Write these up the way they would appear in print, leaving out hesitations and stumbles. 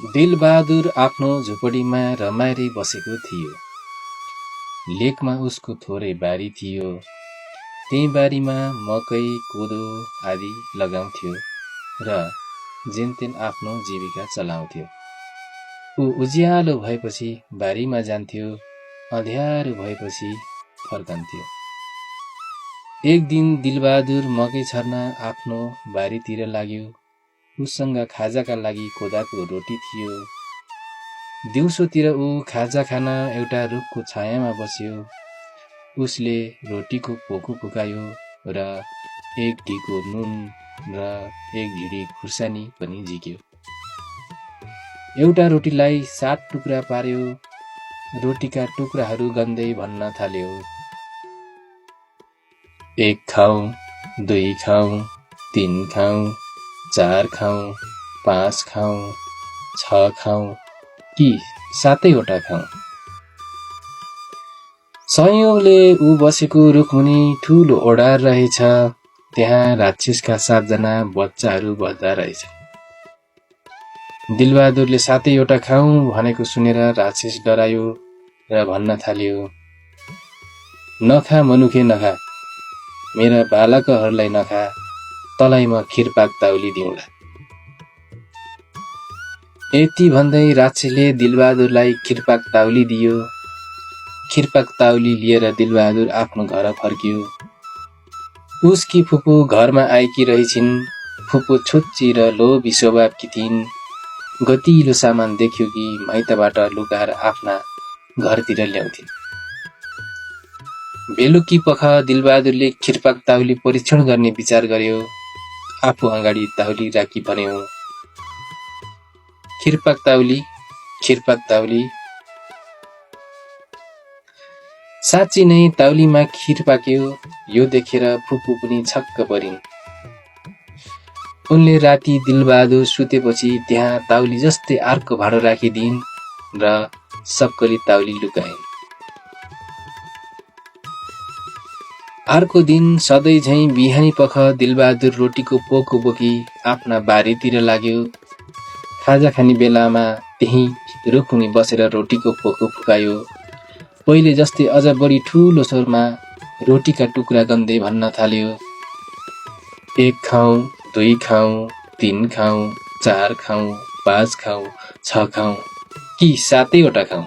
दिलबहादुर आफ्नो झुपडीमा रमाइरै बसेको थियो। लेकमा उसको थोरै बारी थियो। त्यही बारीमा मकै, कोदो आदि लगाउँथ्यो र जेनतेन आफ्नो जीविका चलाउँथ्यो। ऊ उज्यालो भएपछि बारीमा जान्थ्यो, अँध्यारो भएपछि फर्कन्थ्यो। एक दिन दिलबहादुर मकै छर्न आफ्नो बारीतिर लाग्यो। उसँग खाजाका लागि कोदाको रोटी थियो। दिउँसोतिर ऊ खाजा खान एउटा रुखको छायामा बस्यो। उसले रोटीको पोको फुकायो र एक ढिको नुन र एक ढिडी खुर्सानी पनि झिक्यो। एउटा रोटीलाई 7 टुक्रा पार्यो। रोटीका टुक्राहरू गन्दै भन्न थाल्यो, 1 खाऊ, 2 खाऊ, 3 खाऊ, 4 खाऊ, 5 खाऊ, 6 खाऊ कि 7वटा खाऊ। संयोगले ऊ बसेको रुखमुनि ठूलो ओडार रहेछ। त्यहाँ राक्षसका 7 जना बच्चाहरू बस्दा रहेछ। दिलबहादुरले 7वटा खाऊ भनेको सुनेर राक्षस डरायो र भन्न थाल्यो, नखा मनुखे नखा, मेरा बालकहरूलाई नखा, तँलाई म खिरपाक ताउली दिउँला। यति भन्दै राक्षसले दिलबहादुरलाई खिरपाक ताउली दियो। खिरपाक ताउली लिएर दिलबहादुर आफ्नो घर फर्कियो। उसकी फुपू घरमा आएकी रहेछिन्। फुपू छुच्ची र लोभी स्वभावकी थिइन्। गतिलो सामान देख्यो कि माइतबाट लुकाएर आफ्ना घरतिर ल्याउँथिन्। बेलुकी पख दिलबहादुरले खिरपाक ताउली परीक्षण गर्ने विचार गर्यो। आफू अगाडि ताउली राखी भन्यो, खिरपाक ताउली, खिरपाक ताउली। साँच्ची नै ताउलीमा खिर पाक्यो। यो देखेर फुपू पनि छक्क परिन्। उनले राति दिलबहादुर सुतेपछि त्यहाँ ताउली जस्तै अर्को भाँडो राखिदिइन् र सक्कली ताउली लुकाइन्। अर्को दिन सधैँ झैं बिहानी पख दिलबहादुर रोटीको पोको बोकी आफ्ना बारीतिर लाग्यो। खाजा खाने बेलामा त्यही रुखमुनि बसेर रोटीको पोको फुकायो। पहिले जस्तै अझ बढी ठूलो स्वरमा रोटीका टुक्रा गन्दै भन्न थाल्यो, 1 खाऊ, 2 खाऊ, 3 खाऊ, 4 खाऊ, 5 खाऊ, 6 खाऊ कि 7वटा खाऊ।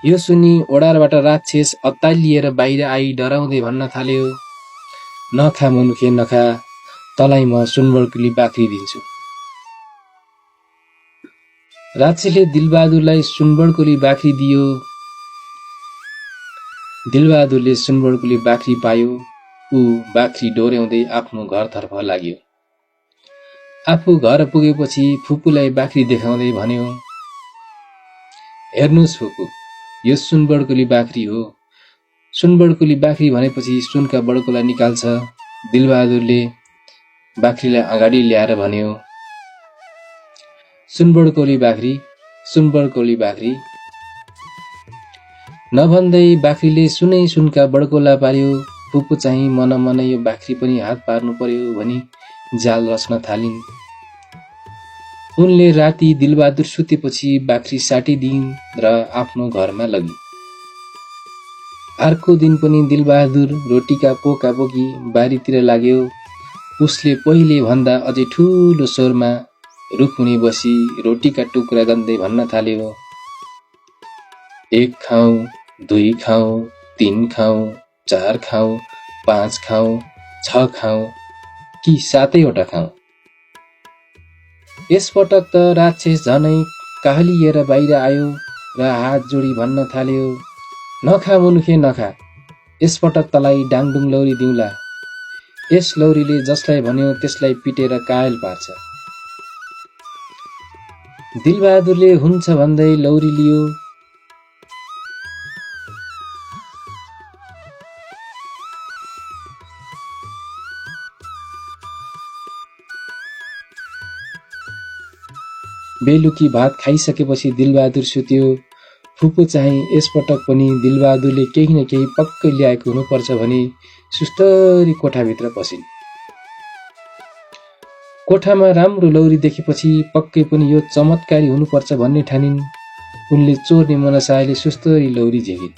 यो सुनि ओडारबाट राक्षस अत्तालिएर बाहिर आई डराउँदै भन्न थाल्यो, नखा मनुखे नखा, तँलाई म सुनबडकुली बाख्री दिन्छु। राक्षसले दिलबहादुरलाई सुनबडकुली बाख्री दियो। दिलबहादुरले सुनबडकुली बाख्री पायो। ऊ बाख्री डोर्याउँदै आफ्नो घरतर्फ लाग्यो। आफू घर पुगेपछि फुपूलाई बाख्री देखाउँदै भन्यो, हेर्नुस् फुपू, यो सुनबडकुली बाख्री हो। सुनबडकुली बाख्री भनेपछि सुनका बडकुला निकाल्छ। दिलबहादुरले बाख्रीलाई अगाडि ल्याएर भन्यो, सुनबडकुली बाख्री, सुनबडकुली बाख्री। नभन्दै बाख्रीले सुनै सुनका बडकुला पार्यो। फुपू चाहिँ मन मन यो बाख्री पनि हात पार्नु पर्यो भनी जाल रच्न थालिन्। उनले राति दिलबहादुर सुतेपछि बाख्री साटिदिइन् र आफ्नो घरमा लगिन्। अर्को दिन पनि दिलबहादुर रोटीका पोका बोकी बारीतिर लाग्यो। उसले पहिले भन्दा अझै ठूलो स्वरमा रुखमुनि बसी रोटीका टुक्रा गन्दै भन्न थाल्यो, 1 खाऊ, 2 खाऊ, 3 खाऊ, 4 खाऊ, 5 खाऊ, 6 खाऊ कि 7वटा खाऊ। यसपटक त राक्षस झनै काहलिएर बाहिर आयो र हात जोडी भन्न थाल्यो, नखा मुनुखे नखा, यसपटक तँलाई डाङडुङ लौरी दिउँला। यस लौरीले जसलाई भन्यो त्यसलाई पिटेर कायल पार्छ। दिलबहादुरले हुन्छ भन्दै लौरी लियो। बेलुकी भात खाइसकेपछि दिलबहादुर सुत्यो। फुपू चाहिँ यसपटक पनि दिलबहादुरले केही न केही पक्कै ल्याएको हुनुपर्छ भनी सुस्तरी कोठाभित्र पसिन्। कोठामा राम्रो लौरी देखेपछि पक्कै पनि यो चमत्कारी हुनुपर्छ भन्ने ठानिन्। उनले चोर्ने मनसायले सुस्तरी लौरी झिकिन्।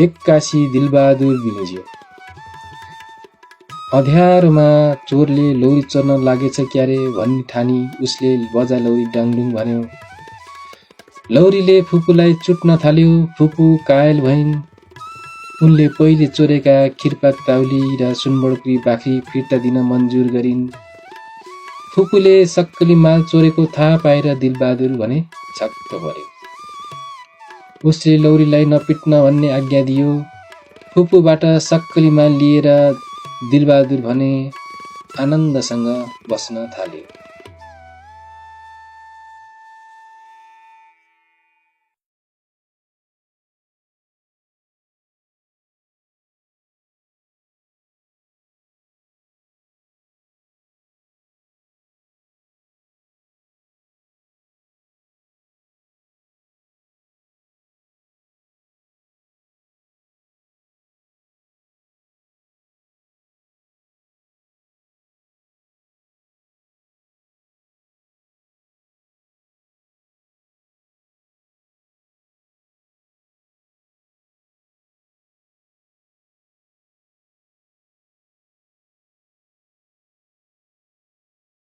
एक्कासी दिलबहादुर बिनुज्यो। अँध्यारोमा चोरले लौरी चोर्न लागेछ क्यारे भन्ने ठानी उसले बजा लौरी डाङडुङ भन्यो। लौरीले फुपूलाई चुट्न थाल्यो। फुपू कायल भइन्। उनले पहिले चोरेका खिरपात ताउली र सुनबडुकी बाख्री फिर्ता दिन मन्जुर गरिन्। फुपूले सक्कली माल चोरेको थाहा पाएर दिलबहादुर भने छक्क पर्यो। उसले लौरीलाई नपिट्न भन्ने आज्ञा दियो। फुपूबाट सक्कली माल लिएर दिलबहादुर भने आनन्दसँग बस्न थाल्यो।